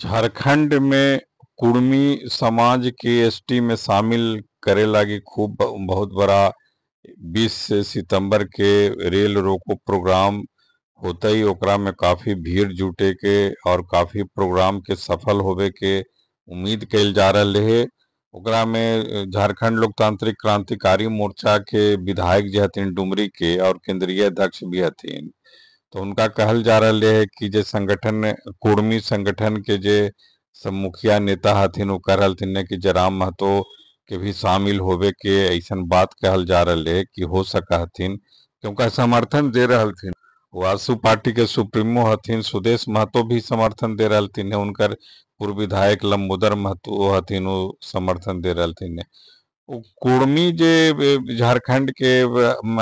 झारखंड में कुर्मी समाज के एसटी में शामिल करे लागी खूब बहुत बड़ा 20 सितंबर के रेल रोको प्रोग्राम होतई। ओकरा में काफी भीड़ जुटे के और काफी प्रोग्राम के सफल होवे के उम्मीद कइल जा रहल है। ओकरा में झारखंड लोकतांत्रिक क्रांतिकारी मोर्चा के विधायक जे हथिन डुमरी के और केंद्रीय अध्यक्ष भी हथिन, तो उनका कहल जा रहा है कि जे संगठन कुर्मी संगठन के जे सब मुखिया नेता हथिन वो कह रहलथिन कि जयराम महतो के भी शामिल होवे के ऐसन बात कहल जा रहा है कि हो सका हथिन, क्योंकि समर्थन दे रहलथिन। वो आसू पार्टी के सुप्रीमो हथिन सुदेश महतो भी समर्थन दे रहलथिन, उनकर पूर्व विधायक लंबोदर महतो हथिन वो समर्थन दे रहलथिन। वो कुर्मी जे झारखंड के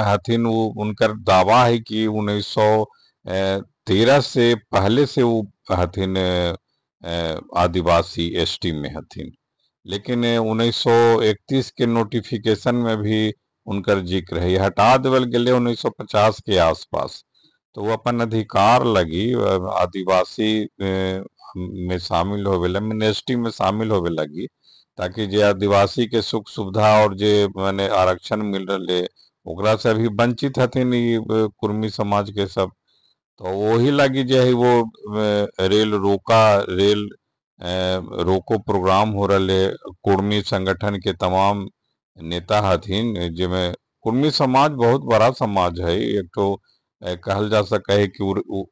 हथिन वो उनकर दावा है कि 1913 से पहले से वो हथिन आदिवासी एसटी में हथिन, लेकिन 1931 के नोटिफिकेशन में भी उनकर जिक्र है। हटा देवल गेलै 1950 के आसपास। तो वो अपन अधिकार लगी आदिवासी में शामिल होवे ला, मैंने एसटी में शामिल होवे लगी, ताकि जे आदिवासी के सुख सुविधा और जे माने आरक्षण मिल रहे ओकरा से अभी वंचित हथिन कुर्मी समाज के सब। तो वही लगी जो है वो रेल रोका रेल रोको प्रोग्राम हो रहा है। कुर्मी संगठन के तमाम नेता हथिन, जिसमें कुर्मी समाज बहुत बड़ा समाज है। एक तो कहल जा सका है कि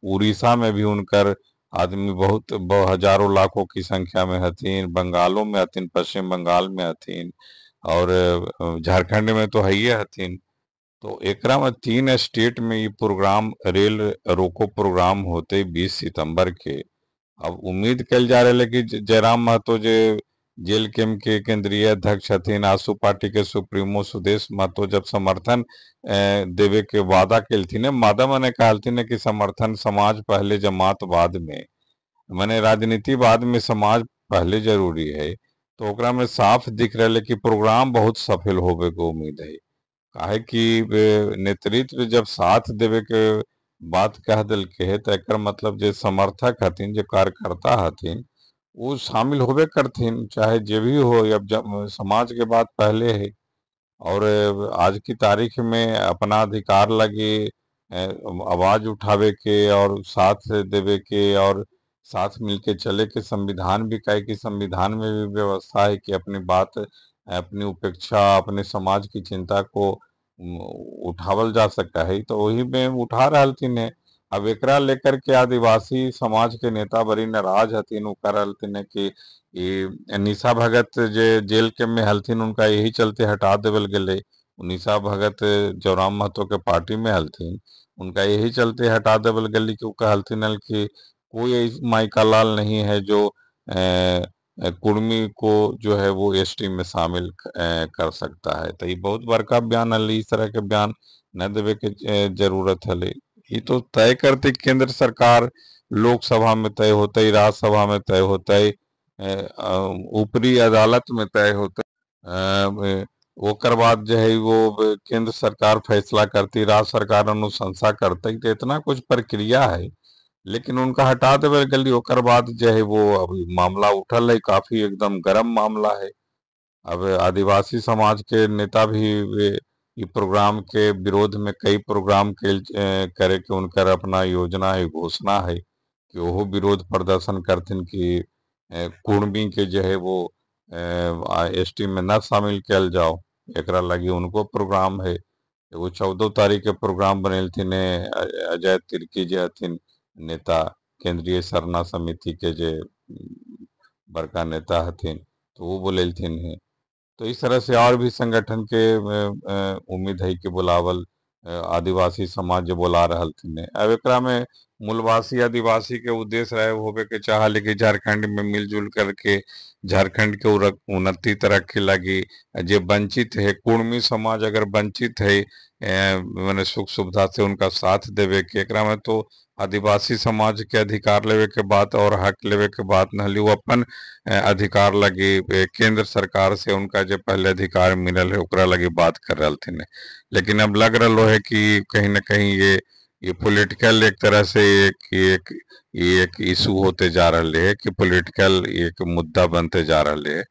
उड़ीसा में भी उनकर आदमी बहुत हजारों लाखों की संख्या में हथिन, बंगालों में हथिन, पश्चिम बंगाल में हथिन और झारखंड में तो है ही हथिन। तो एकरा में 3 स्टेट में ये प्रोग्राम रेल रोको प्रोग्राम होते 20 सितंबर के। अब उम्मीद कल जा रहा है कि जयराम महतो जे जेल केम के केंद्रीय अध्यक्ष हथिन, आसू पार्टी के सुप्रीमो सुदेश महतो जब समर्थन देवे के वादा केलथिन, वादा मने कहलथिन कि समर्थन समाज पहले जमात बाद में, माने राजनीति बाद में समाज पहले जरूरी है। तो ओकरा में साफ दिख रहा है कि प्रोग्राम बहुत सफल होवे के उम्मीद है। काहे कि नेतृत्व जब साथ देवे के बात कह दिल के है तो एकर मतलब जे समर्थक हथिन, जे कार्यकर्ता हथिन वो शामिल होबे करथिन, चाहे जे भी हो। अब जब समाज के बात पहले है और आज की तारीख में अपना अधिकार लगी आवाज उठावे के और साथ देवे के और साथ मिलके चले के संविधान भी कहे कि संविधान में भी व्यवस्था है कि अपनी बात, अपनी उपेक्षा, अपने समाज की चिंता को उठावल जा सकता है। तो वही में उठा रहलथिन है। अब एकरा लेकर के आदिवासी समाज के नेता बड़ी नाराज हथिन। वो कह रहलथिन कि ये निशा भगत जे जेल के में हलथिन उनका यही चलते हटा देवल गेलै। निशा भगत जयराम महतो के पार्टी में हलथिन, उनका यही चलते हटा देवल गेलै कि वो कहलथिन कि कोई माई का लाल नहीं है जो कुर्मी को जो है वो एसटी में शामिल कर सकता है। तो ये बहुत बड़का बयान हलै। इस तरह के बयान न देवे के जरूरत हलै। ये तो तय करते केंद्र सरकार, लोकसभा में तय होते, राज्यसभा में तय होते, ऊपरी अदालत में तय होते, ओकर बाद जो है वो केंद्र सरकार फैसला करती, राज्य सरकार अनुशंसा करती। तो इतना कुछ प्रक्रिया है, लेकिन उनका हटा देवे गली। ओकर बाद जो है वो अभी मामला उठल है, काफी एकदम गर्म मामला है। अब आदिवासी समाज के नेता भी ये प्रोग्राम के विरोध में कई प्रोग्राम के करे के उनकर अपना योजना है, घोषणा है कि वो विरोध प्रदर्शन करथिन कि कुर्मी के जो है वो एसटी में न शामिल कल जाओ। एकरा लगी उनको प्रोग्राम है। वो 14 तारीख के प्रोग्राम बनेलथिन अजय तिर्की जे हथिन नेता, केंद्रीय सरना समिति के जे बड़का नेता हथिन, तो वो बोलेलथिन है। तो इस तरह से और भी संगठन के उम्मीद है कि बुलावल आदिवासी समाज जो बुला रहलथिन है। अब एकरा में मूलवासी आदिवासी के उद्देश्य रहे होवे के चाहल कि झारखंड में मिलजुल करके झारखंड के उन्नति तरक्की लगी। जे वंचित है कुर्मी समाज अगर वंचित है माने सुख सुविधा से उनका साथ देवे के, एकरा में तो आदिवासी समाज के अधिकार लेवे के बात और हक लेवे के बात न हली। वो अपन अधिकार लगी केंद्र सरकार से उनका जो पहले अधिकार मिलल है ओकरा लगी बात कर रहलथिन है। लेकिन अब लग रहा है कि कहीं ना कहीं ये ये पॉलिटिकल एक तरह से एक एक एक इशू होते जा रहा है कि पॉलिटिकल एक मुद्दा बनते जा रहा है।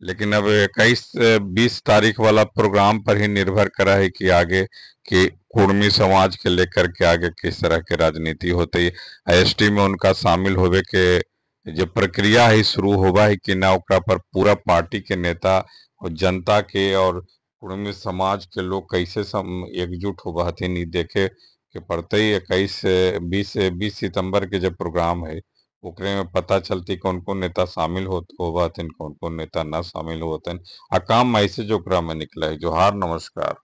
लेकिन अब 21-20 तारीख वाला प्रोग्राम पर ही निर्भर करा है कि आगे कि कुर्मी समाज के लेकर के आगे किस तरह के राजनीति होते है। एसटी में उनका शामिल होवे के जो प्रक्रिया है शुरू होवा है कि ना, ओकरा पर पूरा पार्टी के नेता और जनता के और कुर्मी समाज के लोग कैसे एकजुट होवा हथिन, ई देखे के पड़ते। 21-20 सितंबर के जो प्रोग्राम है ओकरे में पता चलती कौन कौन नेता शामिल होवा हथिन, कौन कौन नेता ना शामिल होतन। आ काम मैसेज ओकरा में निकला है। जोहार, नमस्कार।